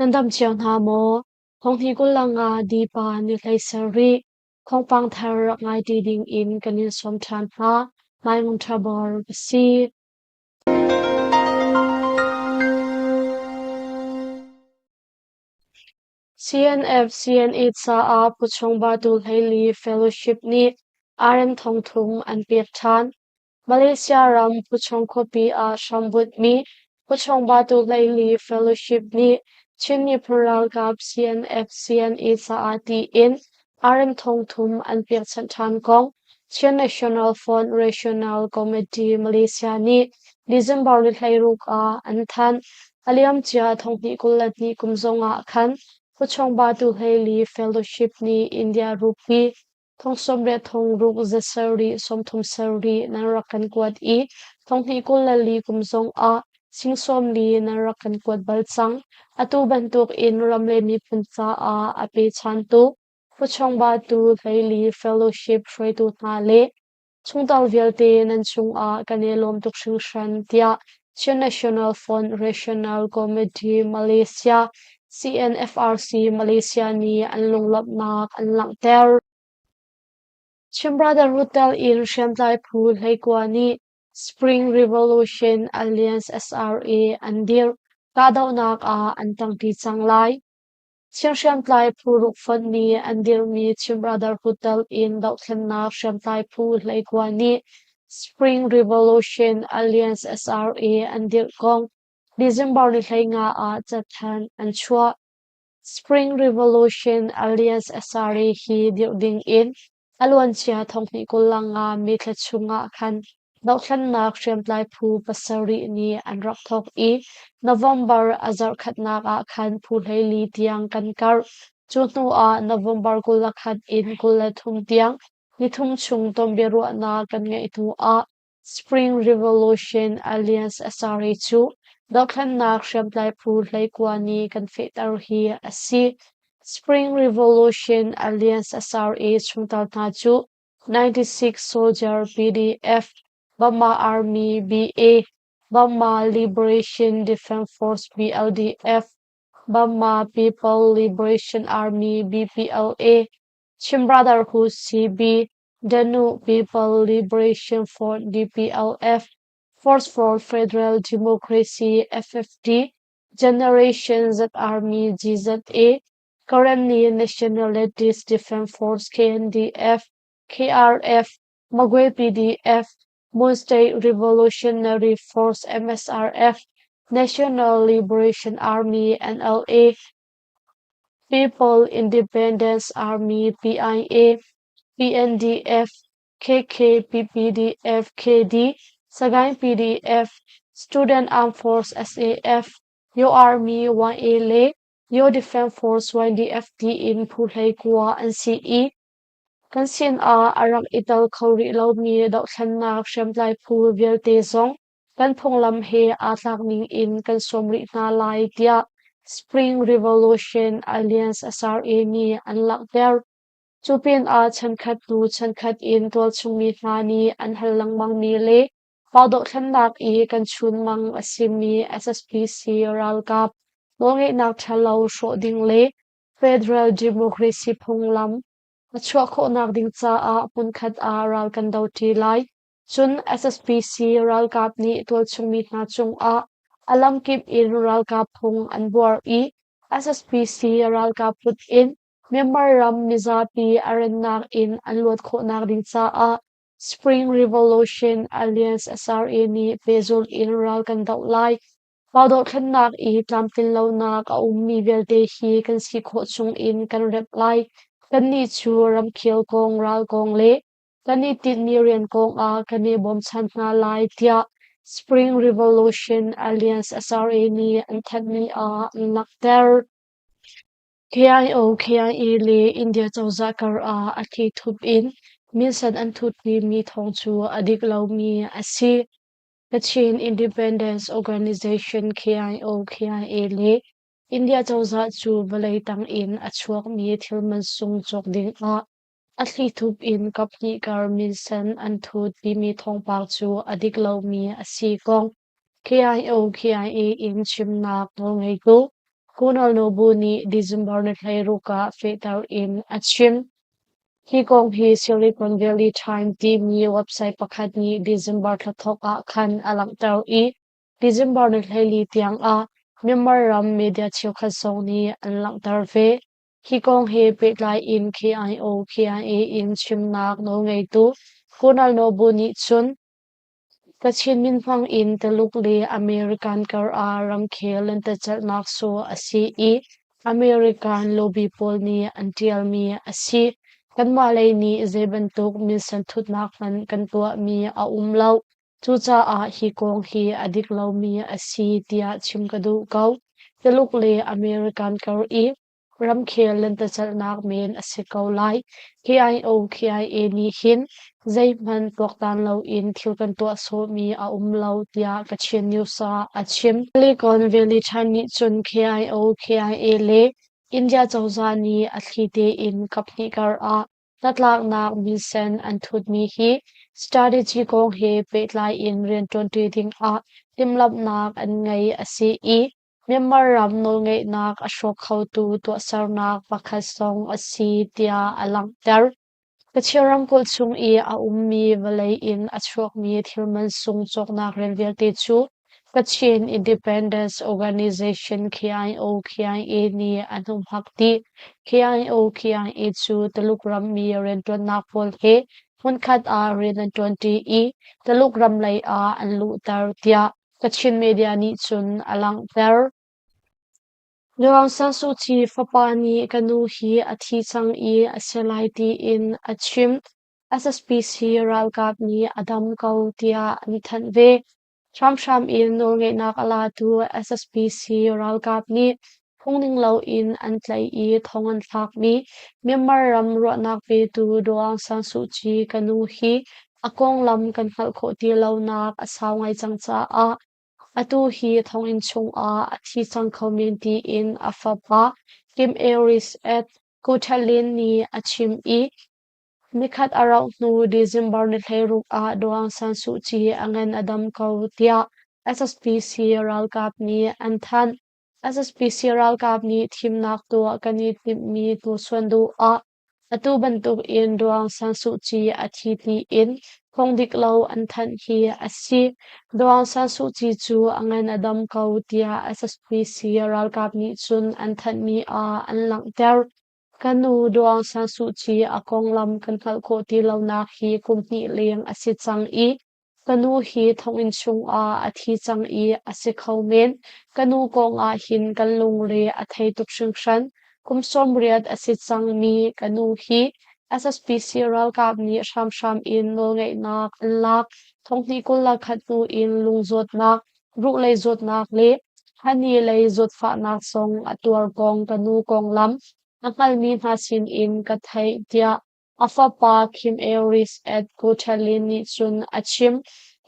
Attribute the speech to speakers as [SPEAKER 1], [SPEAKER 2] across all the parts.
[SPEAKER 1] Nan dam cio hna maw? Thonghni 25 Dipa ni hlei sarih thawngpang thar rak ngai ṭi ding in kan in sawm ṭhan hna. Maimung ṭha bor ka si. CNF CNA caah Puchung Batu Hleili Fellowship nih RM 3000 an pek ṭhan. Malaysia ram Puchong khuapi ah hrambunhmi Puchong Batu Hleili Fellowship nih Chin miphun ralkap CNF CNA caah tiin RM 3000 an pekchanh ṭhan kong Chin National Front Regional Committee Malaysia nih December ni 16 ah an thanh. A liamcia 2022 kum zongah khan Puchong Batu Hleili Fellowship nih India rupee thong sawm le thong ruk za sarih 30 sarih nan rak kan kuat i 2024 kum zongah sing 40 nan rak kan kuat bal cang. Atu bantuk in ram le miphun caah a pechantu Puchong Batu Hleili Fellowship hruaitu hna le chungtel vialte nan cungah kan i lawm tuk hringhran tiah Chin National Front Regional Committee Malaysia CNFRC Malaysia nih an lunglawmhnak an langhter. Chin Brotherhood tel in hriamtlai phu 19 nih Spring Revolution Alliance SRA an dirh. Kahdohnak ah an ṭangṭi cang lai. Chin hriamtlai phu ruk fonh nih an dirhmi Chin Brotherhood tel in dohthlennak hriamtlai phu 19 nih Spring Revolution Alliance SRA an dirh kong December ni 15 ah cathanh an chuah. Spring Revolution Alliance SRA hi dirh ding in a luancia 2025 May thla chung ah khan dohthlennak hriamtlai phu pasarih nih an rak thawk i November a zarhkhatnak ah khan phu 14 tiang kan karh. Cu hnu ah November 21 in 23 tiang nithum chung tonbiaruahnak kan ngeih hnu ah Spring Revolution Alliance SRA cu dohthlennak hriamtlai phu 19 nih kan fehter hi a si. Spring Revolution Alliance SRA chungtel hna cu 96 Soldier PDF, Burma Army BA, Burma Liberation Defense Force BLDF, Burma People Liberation Army BPLA, Chin Brotherhood CB, Danube People Liberation Front DPLF, Force for Federal Democracy FFD, Generation Z Army GZA, Karenni Nationalities Defense Force KNDF, KRF, Magway PDF, Mon State Revolutionary Force MSRF, National Liberation Army NLA, People Independence Army PIA, PNDF, KKPPDF, KD, Sagaing PDF, Student Armed Force SAF, Yo Army YA le Yo Defense Force YDF tiin phu 19 an si i kan sinah a rak i tel kho rih lomi dohthlennak hriamtlai phu vialte zong kan phunglam he aa tlak ning in kan sawm rih hna lai tiah Spring Revolution Alliance SRA nih an langhter. Cu pinah chankhat hnu chankhat in tualchungmi hna nih an hal lengmangmi le pa dohthlennak i kan chunmang a simi SSPC ralkap nawlngeihnak ṭhalo hrawh ding le Federal Democracy phunglam a chuah khawhnak ding caah hmunkhat ah ral kan doṭi lai. Cun SSPC ralkap nih tualchungmi hna cungah a lamkip in ralkap phung an buar i SSPC ralkap kut in Myanmar ram mizapi a rennak in an luat khawhnak ding caah Spring Revolution Alliance SRA nih pehzulh in ral kan doh lai. Mah dohthlennak i tlamtlinlonak a ummi vialte hi kan si khawh chungin kan remh lai. Kannih cu ramkhel kong, ral kong le kan i tinhmi rian kongah kan i bawmchan hna lai tiah Spring Revolution Alliance SRA nih an thanhmi ah an langhter. KIO, KIA le India cozah kar ah a thlithup in minsen an thutpimi thawng cu a dik lomi a si. Kachin Independence Organization KIO, KIA le India cozah cu vawlei tang in a chuakmi thil mansung cawk dingah A thlithup in kaphnih kar minsen an thut timi thawngpang cu a dik lomi a si kong KIO KIA in chimnak nawlngeitu. Kunal Nobu nih December ni 16 ah fehter in a chim. Hi kong hi Silicon Valley Times timi website pakhat nih December thla thawk ah khan a langhter i December ni 14 tiang ah Myanmar ram media cheukhat zong nih an langhter ve. Hi kong he pehtlai in KIO KIA in chimnak nawlngeitu Kunal Nobu nih cun Kachin min hmang in Tuluk le American kar ah ramkhel lentecelhnak sawh a si i American lobby pawl nih an ṭialmi a si. Kanmah lei nih zei bantuk minsen thutnak hmanh kan tuahmi a um lo. Cucaah hi kong hi a dik lomi a si tiah chim ka duh ko. Tuluk le American kar i ramkhel lentecelhnak men a si ko lai. KIO KIA nih hin zeihmanh tuaktan loin thil kan tuah sawhmi a um lo tiah Kachin News ah a chim. Silicon Valley Times nih cun KIO KIA le India cozah nih a thli tein kaphnih kar ah hnatlaknak minsen an thutmi hi strategy kong he pehtlai in rianṭuanṭi dingah timhlamhnak an ngei a si i Myanmar ram nawlngeihnak a hrawk khotu tuahsernak pakhat zong a si tiah a langhter. Kachin ramkulh chung i a ummi vawlei in a chuakmi thil mansung cawknak rian vialte cu Kachin Independence Organization KIO-KIA nih an humhak dih. KIO-KIA cu Tuluk rammi rianṭuannak pawl he hmunkhat ah rian an ṭuanṭi i Tuluk ram lei ah an luhter tiah Kachin media nih cun a langhter. Daw Aung San Suu Kyi fapa nih ka nu hi a thi cang i a si lai tiin a chim. SSPC ralkap nih a dam ko tiah an thanh ve. Hramhram in nawlngeihnak a latu SSPC ralkap nih phungning loin an tlaih i thong an thlakmi Myanmar ram ruahnak petu Daw Aung San Suu Kyi ka nu hi a konglam kan hngalh khawh ti lonak a sau ngai cang caah atu hi thonginn chungah a thi cang kho men tiin a fapa Kim Aris at Kuthalin nih a chim i Nikhat a rauh hnu December ni 16 ah Daw Aung San Suu Kyi a ngan a dam ko tiah SSPC ralkap nih an thanh. SSPC ralkap nih thimnak tuah kan i timhmi hnursuan duh ah atu bantuk in Daw Aung San Suu Kyi a thi tiin phung dik lo an thanh hi a si. Daw Aung San Suu Kyi cu a ngan a dam ko tiah SSPC ralkap nih cun an thanhmi ah an langhter. Ka nu Daw Aung San Suu Kyi a konglam kan hngalh khawh ti lonak hi kum hnih leng a si cang i ka nu hi thonginn chungah a thi cang i a si kho men. Ka nu kong ah hin kan lungre a thei tuk hringhran. Kum 80 a si cangmi ka nu hi SSPC ralkap nih hramhram in nawlngeihnak an lak. Thonghnih 21 hnu in lungzawtnak, ruhlei zawtnak le hani lei zawtfahnak zong a tuar kong ka nu konglam a hngalmi hna sinin ka theih tiah a fapa Kim Aris at Guterlin nih cun a chim.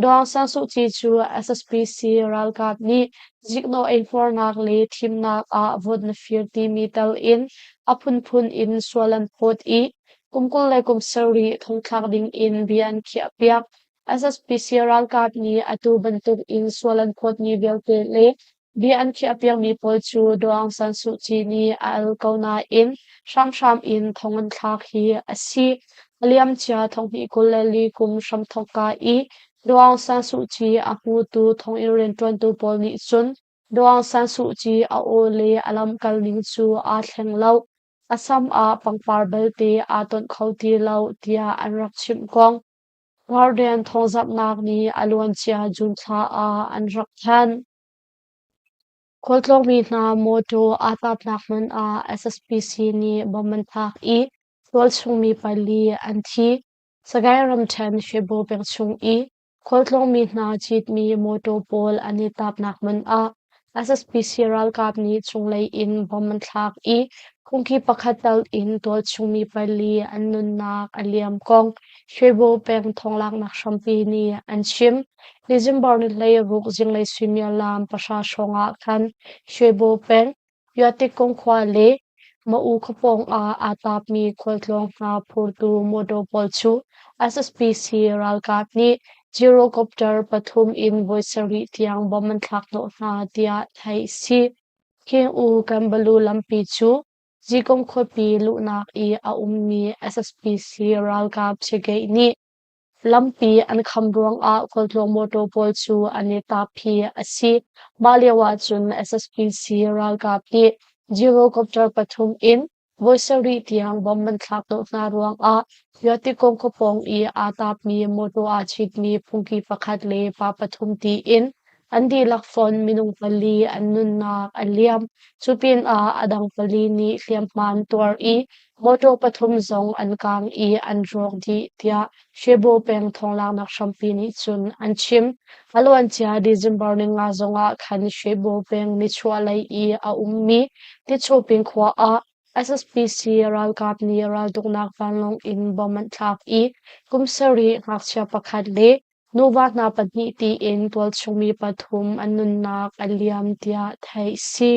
[SPEAKER 1] Daw Aung San Suu Kyi cu SSPC ralkap nih ziknawh eihmuarnak le thimnak ah vote na fir timi tel in a phunphun in sual an phawt i kum 27 thongthlak ding in bia an khiahpiak. SSPC ralkap nih atu bantuk in sual an phawtmi vialte le bia an khiahpiakmi pawl cu Daw Aung San Suu Kyi nih a al ko nain hramhram in thong an thlak hi a si. A liamcia thonghnih 24 kum hramthawk ka i Daw Aung San Suu Kyi a hmutu thonginn rianṭuantu pawl nih cun Daw Aung San Suu Kyi a aw le a lamkal ning cu aa thleng lo. A sam ah pangpar belte aa tonh kho ti lo tiah an rak chimh kong Guardian thawngzamhnak nih a luancia June thla ah an rak thanh. Khualtlawngmi hna mawṭaw aa tapnak hmun ah SSPC nih bomb an thlak i tualchungmi pali an thi. Sagaing ramṭhen Hribo peng chung i Khualtlawngmi hna citmi mawṭaw pawl an i tapnak hmun ah SSPC ralkap nih cunglei in bomb an thlak i phungki pakhat tal in tualchungmi pali an nunnak a liam kong Shwebo peng thawnglaknak hrampi nih an chim. December ni 16 zinglei suimilam 9 hrawng ah khan Shwebo peng Yuatikung khua le Ma'u khuapawng ah aa tapmi khualtlawng hna phurtu mawṭaw pawl cu SSPC ralkap nih gyrocopter pathum in voi sarih tiang bomb an thlak hnawh hna tiah theih a si. Kheng-U Kanbalu lampi cu Zikong khuapi luhnak i a ummi SSPC ralkap Brigade nih lampi an kham ruangah khualtlawng mawtaw pawl cu an i tappi a si. Mah lio ahcun SSPC ralkap nih Gyrocopter pathum in voi sarih tiang bomb an thlak hnawh hna ruangah Yatikong khuapawng i aa tapmi mawtaw aa citmi phungki pakhat le pa pathum tiin an dihlak fonh minung pali an nunnak a liam. Cu pinah a dang pali nih hliamhma an tuar i mawtaw pathum zong an kaang i an rawk dih tiah Shebo peng thawnglaknak hrampi nih cun an chim. A luancia December ninga zongah khan Shebo peng nichuahlei i a ummi Tichoping khua ah SSPC ralkap nih raltuknak vanlawng in bomb an thlak i kum sarih ngakchia pakhat le nuva hna pahnih tiin tualchung mi pathum an nunnak a liam tiah theih si.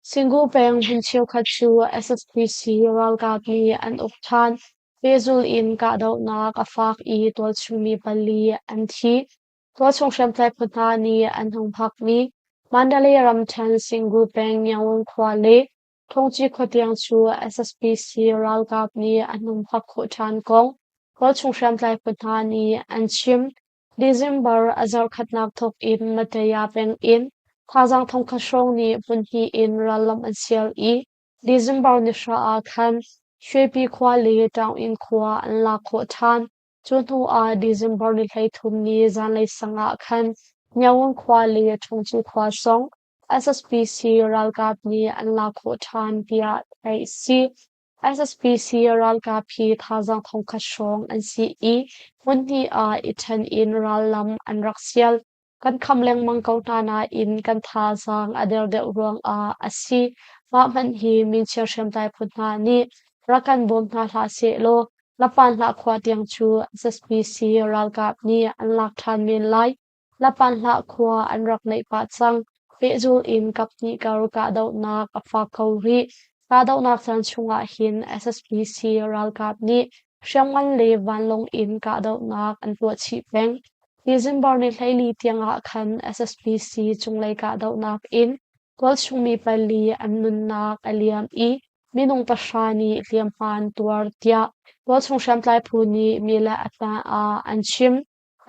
[SPEAKER 1] Singu peng hmun cheukhat cu SSPC ralkap nih an uk ṭhan. Pehzulh in kahdohnak a fak i tualchung mi pali an thi. Tualchung hriamtlai phu hna nih an hung phakmi Mandalay ramṭhen Singu peng Yangon khua le Thongci khua tiang cu SSPC ralkap nih an hung phak khawh ṭhan kong tualchung hriamtlai phu hna nih an chim. December a zarhkhatnak thawk in Mataya peng in thazaang thongkhat hrawng nih hmunhnih in rallam an sial i December ni hra ah khan Shwepi khua le Taungin khua an lak khawh ṭhan. Cu hnu ah December ni 33 ni zanlei sang ah khan Nyaung khua le Ṭhungci khua zong SSPC ralkap nih an lak khawh ṭhan tiah theih a si. SSPC ralkap hi thazaang thongkhat hrawng an si i hmunhnih ah i ṭhen in rallam an rak sial. Kan kham lengmang ko hna nain kan thazaang a der deuh ruangah a si. Mah hmanh hi minchia hriamtlai phu hna nih rak kan bawm hna hlah sehlaw Lapanhlah khua tiang cu SSPC ralkap nih an lak ṭhan men lai. Lapanhlah khua an rak naih pah cang. Pehzul in kaphnih kar kahdohnak a fak ko rih. Kahdohnak caan chungah hin SSPC ralkap nih hriamngan le vanlawng in kahdohnak an tuah chih peng. December ni 14 tiangah khan SSPC cunglei kahdohnak in tualchung mi pali an nunnak a liam i minung pahra nih hliamhma an tuar tiah tualchung hriamtlai phu nih mi le a hna ah an chim.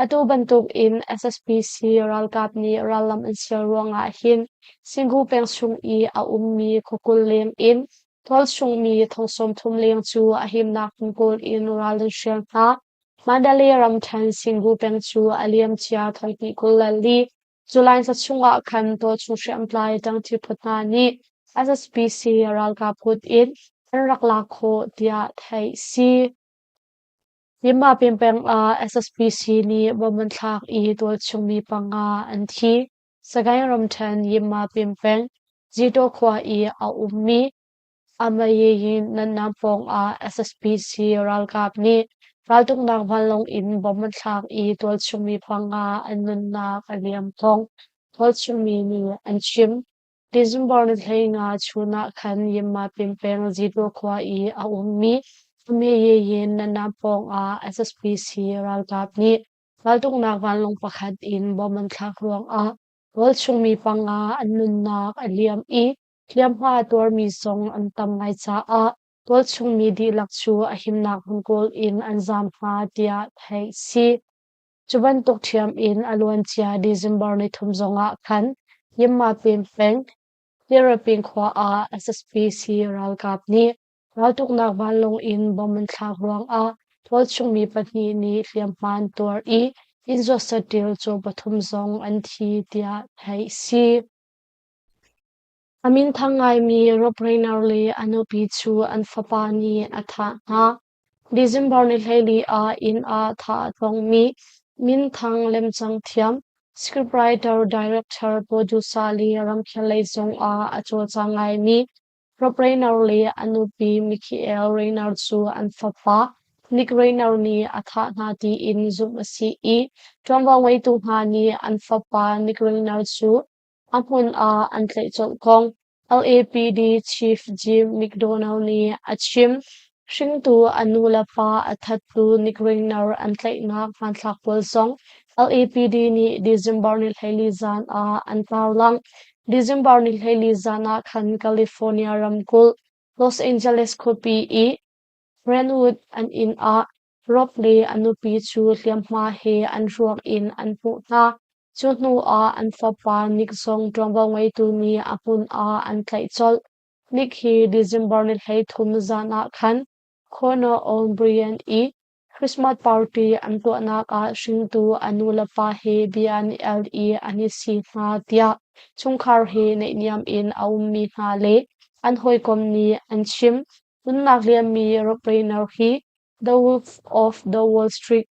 [SPEAKER 1] Atu bantuk in SSPC ralkap nih rallam an sial ruangah hin Singu peng chung i a ummi khuakul leng in tualchung mi thong 30 leng cu a himnak hmun kawl in ral an hrial hna. Mandalay ramṭhen Singu peng cu a liamcia thonghnih 24 July thla chungah khan tualchung hriamtlai ṭangṭi phu hna nih SSPC ralkap kut in an rak lak khawh tiah theih si. Yinmapin peng ah SSPC nih bomb an thlak i tualchung mi panga an thi. Sagaing ramṭhen Yinmapin peng Zitaw khua i a ummi Amayeyin Nannan pawng ah SSPC ralkap nih raltuknak vanlawng in bomb an thlak i tualchung mi panga an nunnak a liam kong tualchung mi nih an chim. December ni 15 chun ah khan Yinmapin peng Zitaw khua i a ummi Amayeyin Nannan pawng ah SSPC ralkap nih raltuknak vanlawng pakhat in bomb an thlak ruangah tualchung mi panga an nunnak a liam i hliamhma a tuarmi zong an tam ngai caah tualchung mi dihlak cu a himnak hmun kawl in an zaam hna tiah theih a si. Cu bantuk ṭhiam in a luancia December nithum zongah khan Yinmapin peng Tirapin khua ah SSPC ralkap nih raltuknak vanlawng in bomb an thlak ruangah tualchung mi pahnih nih hliamhma an tuar i innzuat saṭil caw pathum zong an thi tiah theih a si. A minthang ngaimi Rob Reiner le a nupi cu an fapa nih a thah hna. December ni 14 ah inn ah thah a tongmi minthang lemcang thiam, scriptwriter, director, producer le ramkhel lei zongah a cawlcang ngaimi Rob Reiner le a nupi Michael Reiner cu an fapa Nick Reiner nih a thah hna tiin zumh a si i ṭuanvo ngeitu hna nih an fapa Nick Reiner cu A hmun ah an tlaih colh kong LAPD Chief Jim McDonnell nih a chim. Hringtu a nulepa a thattu Nick Rainer an tlaihnak hmanthlak pawl zong LAPD nih December ni 14 zan ah an tarlangh. December ni 14 zan ah khan California ramkulh Los Angeles khuapi i Brentwood an inn ah Rob le a nupi cu hliamhma he an ruak in an hmuh hna. Cu hnu ah an fapa Nick zong ṭuanvo ngeitu nih a hmun ah an tlaih colh. Nick hi December ni 13 zan ah khan Conor O'Brien i Christmas party an tuahnak ah hringtu a nulepa he bia an i al i an i si hna tiah chungkhar he naihniam in a ummi hna le an hawikom nih an chim. Nunnak liammi Rob Reiner hi The Wolf of the Wall Street,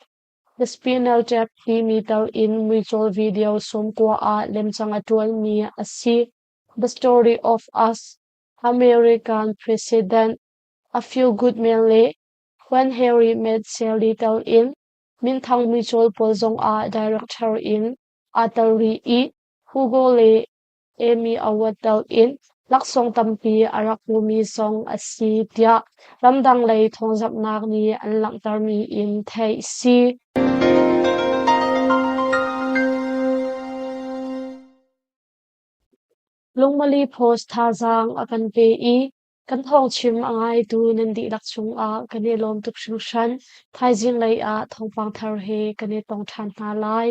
[SPEAKER 1] The Spinal Tap timi tal in muicawl video 90 ah lemcang a ṭuanmi a si. The Story of Us, American President, A Few Good Men le When Harry Met Sally tal in minthang muicawl pawl zongah director in aa tel rih i Hugo le Emmy Award tel in laksawng tampi a rak hmumi zong a si tiah ramdang lei thawngzamhnak nih an langhtermi in theih si. Lungmali Post thazaang a kan pe i kan thawngchim a ngaitu nan dihlak cungah kan i lawm tuk hringhran. Thaizing lei ah thawngpang thar he kan i tong ṭhan hna lai.